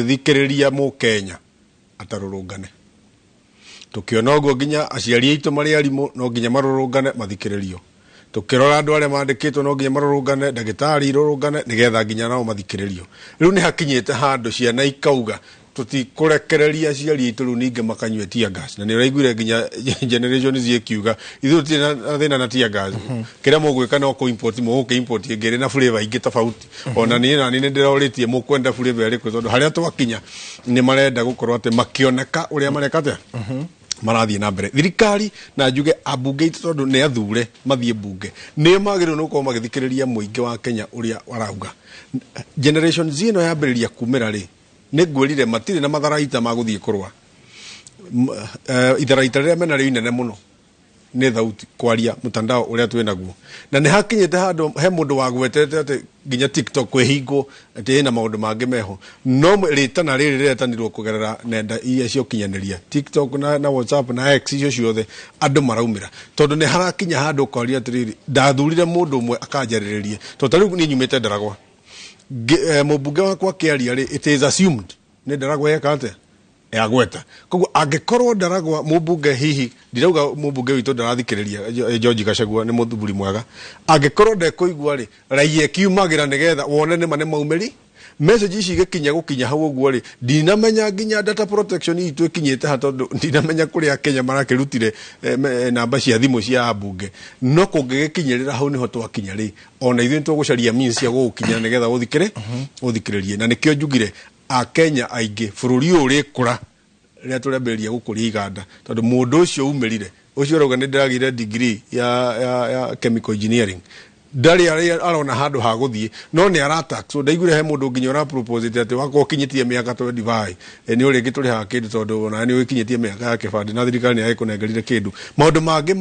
Thikĩrĩria Mũkenya atarũrũngane. Tũkĩona ũguo nginya aciari aitũ marĩ arimũ no nginya marũrũngane mathikĩrĩrio. Tũkĩrora andũ arĩa mandĩkĩtwo no nginya marũrũngane, ndagĩtarĩ irũrũngane nĩgetha nginya nao mathikĩrĩrio. Rĩu nĩ hakinyĩte handũ ciana ikauga tũtikũrekereria aciari aitũ rĩu ningĩ makanyue tear gas. Na nĩ ũraiguire nginya Generation Z ĩkiuga ithuĩ tũtirĩ na thĩna na tear gas. Kĩrĩa mũgwĩka no kũ import mũgũkĩ import ĩngĩ ĩrĩ na flavor ingĩ tofauti. Ona niĩ nani nĩ ndĩrorĩtie mũkwenda flavor ĩrĩkũ tondũ harĩa twakinya nĩ marenda gũkorwo atĩ makĩoneka ũrĩa mareka atĩa marathiĩ na mbere. Thirikari na njuge ambunge aitũ tondũ nĩ athure mathiĩ mbunge nĩo magĩrĩirwo nĩ gũkorwo magĩthikĩrĩria mũingĩ wa Kenya ũrĩa warauga. Generation Z ĩno yambĩrĩria kumĩra rĩ, nĩ ngwĩrire matirĩ na matharaita ma gũthiĩ kũrũa. Itharaita rĩrĩa menarĩo inene mũno nĩ thauti, kwaria mtandao ũrĩa twĩ naguo. Na nĩ hakinyĩte handũ he mũndũ wagwetete atĩ nginya TikTok kwĩhingwo atĩ ĩna maũndũ mangĩ meho. No rĩtana rĩrĩ rĩretanirwo kũgerera nenda iria cia ũkinyanĩria, TikTok na WhatsApp na X icio ciothe andũ maraumĩra. Tondũ nĩ harakinya handũ ũkoria atĩrĩrĩ, ndathurire mũndũ ũmwe akanjarĩrĩrie. Tondũ ta rĩu niĩ nyumĩte Ndaragwa. Mũmbunge wakwa akĩaria rĩ, it is assumed nĩ Ndaragwa yeka atĩa? Yagweta. Koguo angĩkorwo Ndaragwa mũmbunge hihi, ndirauga mũmbunge witũ ndarathikĩrĩria, George Gachagua nĩ mũthuri mwega. Angĩkorwo ndekũigua rĩ, raia ĩkiumagĩra nĩgetha wone nĩma nĩ maumĩri. Message ici igĩkinya gũkinya hau ũguo rĩ, ndinamenya nginya data protection itũ ĩkinyĩte ha tondũ ndinamenya kũrĩa Akenya marakĩrutire namba cia thimũ cia ambunge. No kũngĩgĩkinyĩrĩra hau nĩho twakinya rĩ, ona ithuĩ nĩtũgũcaria means cia gũgũkinyĩra nĩgetha ũthikĩrĩrie. Na nĩkĩo njugire Akenya aingĩ bũrũri ũyũ ũrĩkũra rĩrĩa tũrĩambĩrĩria gũkũria iganda, tondũ mũndũ ũcio umĩrire ũcio ũrauga nĩ ndĩragĩire degree ya chemical engineering, ndarĩ arona handũ ha gũthiĩ, no nĩ arataxwo. Ndaiguire he mũndũ nginya ũrapropose atĩ wakorwo ũkinyĩtie mĩaka 25 nĩ ũrĩngĩ tũrĩhaga kĩndũ tondũ ona nĩ ũgĩkinyĩtie mĩaka ya kĩbandĩ na thirikari nĩ yagĩkũnengerire kĩndũ. Maũndũ mangĩ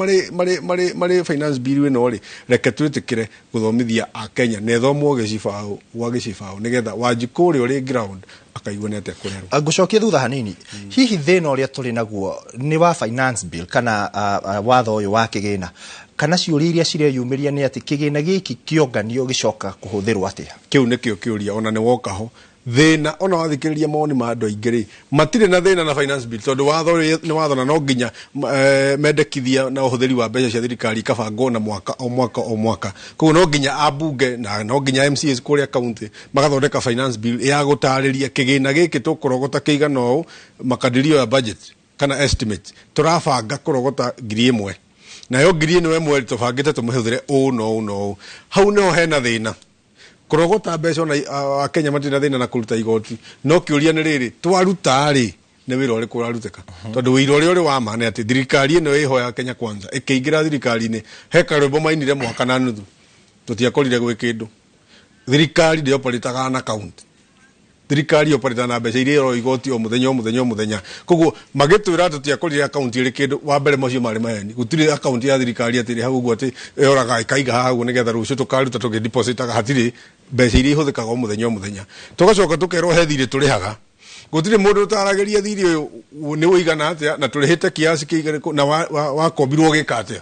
marĩ finance bill ĩno rĩ, reke twĩtĩkĩre gũthomithia Akenya na ĩthomwo gĩcibaũ gwa gĩcibaũ nĩgetha Wanjikũ ũrĩa ũrĩ ground akaigua nĩ atĩa kũrerwo. Ngũcokia thutha hanini, hihi thĩna ũrĩa tũrĩ naguo nĩ wa finance bill kana watho ũyũ wa kĩgĩna, kana ciũria iria cireyumĩria nĩ atĩ kĩgĩna gĩkĩ kĩonganio gĩcoka kũhũthĩrwo atĩa? Kĩu nĩkĩo kĩũria, ona nĩ woka ho thĩna. Ona wathikĩrĩria mawoni ma andũ aingĩ rĩ, matirĩ na thĩna na finance bill tondũ watho ũyũ nĩ watho na no nginya mendekithia na ũhũthĩri wa mbeca cia thirikari ikabangwo na mwaka o mwaka o mwaka. Koguo no nginya ambunge na no nginya MCAs kũrĩa county magathondeka finance bill ya gũtarĩria kĩgĩna gĩkĩ tũkũrogota kĩigana ũũ, makadirio ya budget kana estimate tũrabanga kũrogota 1,000, nayo ngiri ĩno ĩmwe tũbangĩte tũmĩhũthĩre ũũ na ũũ na ũũ. Hau nĩho hena thĩna kũrogota mbeca. Ona Akenya matirĩ na thĩna na kũruta igoti, no kĩũria nĩ rĩrĩ, twaruta rĩ, nĩ wĩra ũrĩkũ ũrarutĩka? Tondũ wĩira ũrĩa ũrĩ wa ma nĩ atĩ thirikari ĩno ĩho ya Kenya Kwanza ĩkĩingĩra thirikari-inĩ, he karwĩmbo mainire mwaka na nuthu, tũtiakorire gwĩ kĩndũ. Thirikari ndĩoparĩtaga na county, thirikari oparĩtaga na mbeca iria ĩroyo igoti o mũthenya o mũthenya o mũthenya. Koguo magĩtwĩra tũtiakorire akaunti ĩrĩ kĩndũ, wa mbere macio marĩ maheni. Gũtirĩ akaunti ya thirikari atĩ ĩrĩ hau ũguo atĩ ĩyoraga ĩkaiga haha ũguo nĩgetha rũciũ tũkaruta tũgĩdepositaga. Hatirĩ mbeca iria ihũthĩkaga o mũthenya o mũthenya. Tũgacoka tũkerwo he thirĩ tũrĩhaga. Gũtirĩ mũndũ ũtaragĩria thirĩ ũyũ nĩ ũigana atĩa na tũrĩhĩte kiasi kĩigana na wakombirwo ũgĩka atĩa.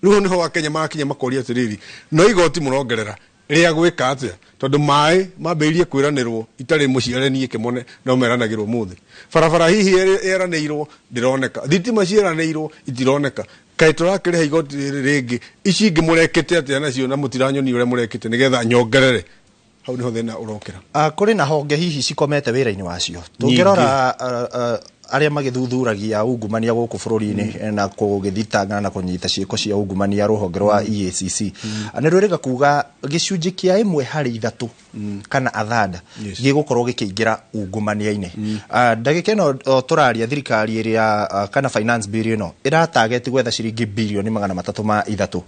Rĩu nĩho Akenya marakinya makoria atĩrĩrĩ, no igoti mũrongerera rĩa gwĩka atĩa? Tondũ maĩ mambĩrĩirie kwĩranĩrwo itarĩ mũciare niĩ kĩmone, no meranagĩrwo mũthĩ. Barabara hihi ĩranĩirwo ndĩroneka, thitima ciĩranĩirwo itironeka. Kaĩ tũrakĩrĩha igoti rĩrĩ rĩngĩ, ici ingĩ mũrekĩte atĩa nacio na mũtiranyonia ũrĩa mũrekĩte nĩgetha nyongerere? Hau nĩho thĩna ũrokĩra. Kũrĩ na honge hihi cikomete wĩra-inĩ wacio. Tũngĩrora arĩa magĩthuthuragia ungumania gũkũ bũrũri-inĩ na kũgĩthitanga na kũnyita ciĩko cia ungumania, rũhonge rwa EACC nĩ rwĩrĩga kuga gĩcunjĩ kĩa 1 harĩ 3 kana athanda gĩgũkorwo gĩkĩingĩra ungumania-inĩ. Ndagĩka ĩno o tũraria, thirikari ĩrĩa kana finance bill ĩno ĩratageti gwetha ciringi birioni 303,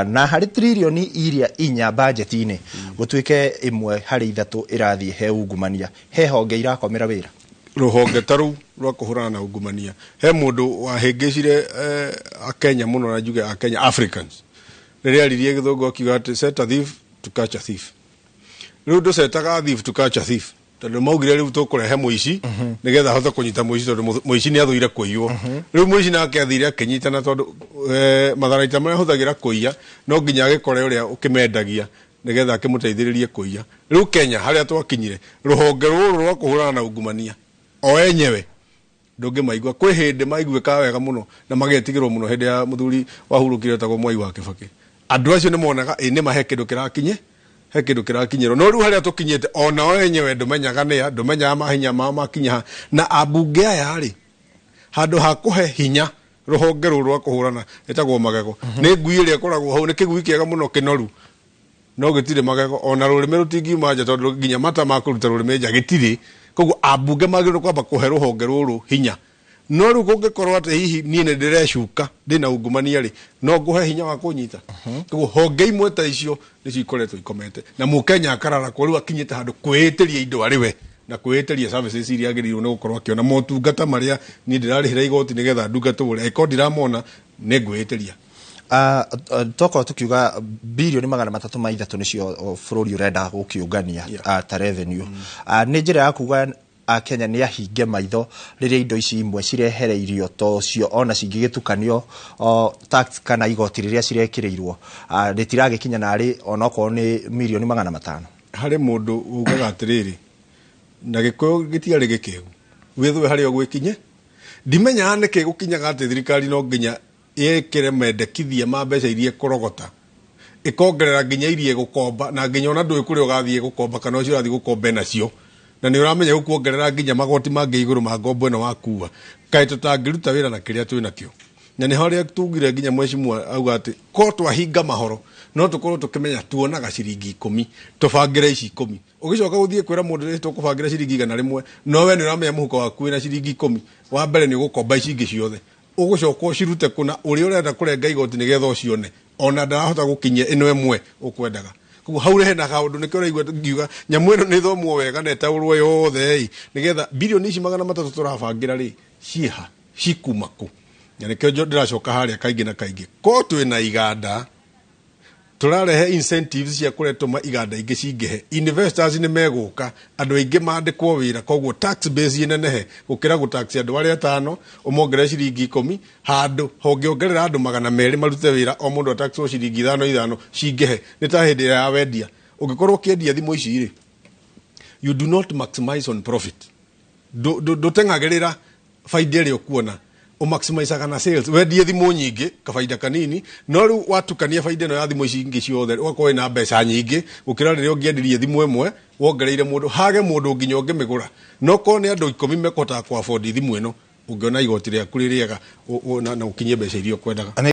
na harĩ tririoni iria 4 bajeti-inĩ gũtuĩke 1 harĩ 3 ĩrathiĩ he ungumania. He honge irakomera wĩra. Rũhonge ta rũu rwa kũhũrana na ungumania, he mũndũ wahĩngĩcire Akenya mũno, na njuge Akenya, Africans, rĩrĩa aririe gĩthũngũ akiuga atĩ set a thief to catch a thief. Rĩu ndũcetaga thief to catch a thief, tondũ maugire rĩu tũkũrehe mũici nĩgetha ahote kũnyita mũici, tondũ mũici nĩ athũire kũiywo. Rĩu mũici nake athire akĩnyitana, tondũ matharaita marĩa ahũthagĩra kũiya no nginya agĩkore ũrĩa ũkĩmendagia. Nĩgetha akĩmũteithĩrĩrie kũiya. Rĩu Kenya harĩa twakinyire, rũhonge rũrũ rwa kũhũrana na ungumania o enyewe ndũngĩmaigua. Kwĩ hĩndĩ maiguĩkaga wega mũno na magetigĩrwo mũno hĩndĩ ya mũthuri wahurũkire etagwo Mwai wa Kĩbakĩ. Andũ acio nĩ monaga ĩ nĩma he kĩndũ kĩrakinye, he kĩndũ kĩrakinyĩrwo. No rĩu harĩa tũkinyĩte onao enyewe ndũmenyaga nĩa, ndũmenyaga mahinya mao makinya ha. Na ambunge aya rĩ, handũ ha kũhe hinya rũhonge rũrũ rwa kũhũrana ĩtagwo magego, nĩ ngui ĩrĩa ĩkoragwo hau, nĩ kĩgui kĩega mũno kĩnoru, no gĩtirĩ magego, ona rũrĩmĩ rũtingiuma nja tondũ nginya mata ma kũruta rũrĩmĩ nja gĩtirĩ. Koguo ambunge magĩrĩirwo kwamba kũhe rũhonge rũrũ hinya. No rĩu kũngĩkorwo atĩ hihi niĩ nĩ ndĩrecuka ndĩna ungumania rĩ, no ngũhe hinya wa kũnyita. Koguo honge imwe ta icio nĩcio ikoretwo ikomete, na mũkenya akararakwo rĩu akinyĩte handũ kwĩĩtĩria indo arĩ we na kwĩĩtĩria services iria agĩrĩirwo nĩ gũkorwo akĩona, motungata marĩa niĩ ndĩrarĩhĩra igoti nĩgetha ndungatwo rĩ, angĩkorwo ndiramona nĩ ngwĩĩtĩria. Tokorwo tukiuga 303 bilioni nĩcio bũrũri ũrenda gũkĩũngania ta revenue. Nĩ njĩra ya kuga Akenya nĩ ahinge maitho rĩrĩa indo ici imwe cirehereirio to cio ona cingĩgĩtukanio tax kana igoti rĩrĩa cirekĩrĩirwo rĩtiragĩkinya narĩ onokorwo nĩ 500 milioni. Harĩ mũndũ ugaga atĩrĩrĩ, na gĩkũyũ gĩtiarĩ gĩkĩgu, wĩthwe harĩa ũgwĩkinye. Ndimenyaga nĩkĩ gũkinyaga atĩ thirikari no nginya ĩkĩre mendekithia ma mbeca iria ĩkũrogota, ĩkongerera nginya iria ĩgũkomba, na nginya ona ndũĩ kũrĩa ũgathiĩ gũkomba kana ũcio ũrathiĩ gũkomba nacio, na nĩ ũramenya gũkuongerera nginya magoti mangĩ igũrũ ma ngombo ĩno wakua. Kaĩ tũtangĩruta wĩra na kĩrĩa twĩ nakĩo? Na nĩ harĩa tugire nginya mheshimiwa auga atĩ ko twahinga mahoro no tũkorwo tũkĩmenya tuonaga ciringi 10, tũbangĩre ici 10. Ũgĩcoka gũthiĩ kwĩra mũndũ rĩ tũkũbangĩra ciringi 100, no we nĩ ũramenya mũhuko waku wĩna ciringi 10. Wa mbere nĩ ũgũkomba ici ingĩ ciothe, ũgũcoka ũcirute kũna ũrĩa ũrenda kũrenga igoti nĩgetha ũcione, ona ndarahota gũkinyia ĩno ĩmwe ũkwendaga. Koguo hau hena kaũndũ nĩkĩo ũraigua ngiuga nyamũ ĩno nĩ ĩthomwo wega na ĩtaũrwo yothe ĩ, nĩgetha 300 bilioni ici tũrabangĩra rĩ ciĩha, cikuma kũ? Na nĩkĩo ndĩracoka harĩa kaingĩ na kaingĩ, ko twĩna iganda tũrarehe incentives cia kũretũma iganda ingĩ cingĩhe, investors nĩ megũka, andũ aingĩ mandĩkwo wĩra, koguo tax base ĩnenehe gũkĩra gũtax andũ arĩa atano ũmongerere ciringi 10. Handũ hongĩongerera andũ 200 marute wĩra, o mũndũ ataxwo ciringi 5 5, cingĩhe. Nĩ ta hĩndĩ ĩrĩa ya wendia, ũngĩkorwo ũkĩendia thimũ ici rĩ, you do not maximize on profit. Ndũteng'agĩrĩra baida ĩrĩa ũkuona, ũmaximizaga na sales. Wendie thimũ nyingĩ kabaida kanini, no rĩu watukania baida ĩno ya thimũ ici ingĩ ciothe, ũgakorwo wĩna mbeca nyingĩ gũkĩra rĩrĩa ũngĩendirie thimũ ĩmwe wongereire mũndũ hage mũndũ nginya ũngĩmĩgũra. No korwo nĩ andũ 10 mekũhotaga kũ afford thimũ ĩno, ũngĩona igoti rĩaku rĩ rĩega na ũkinyie mbeca iria ũkwendaga.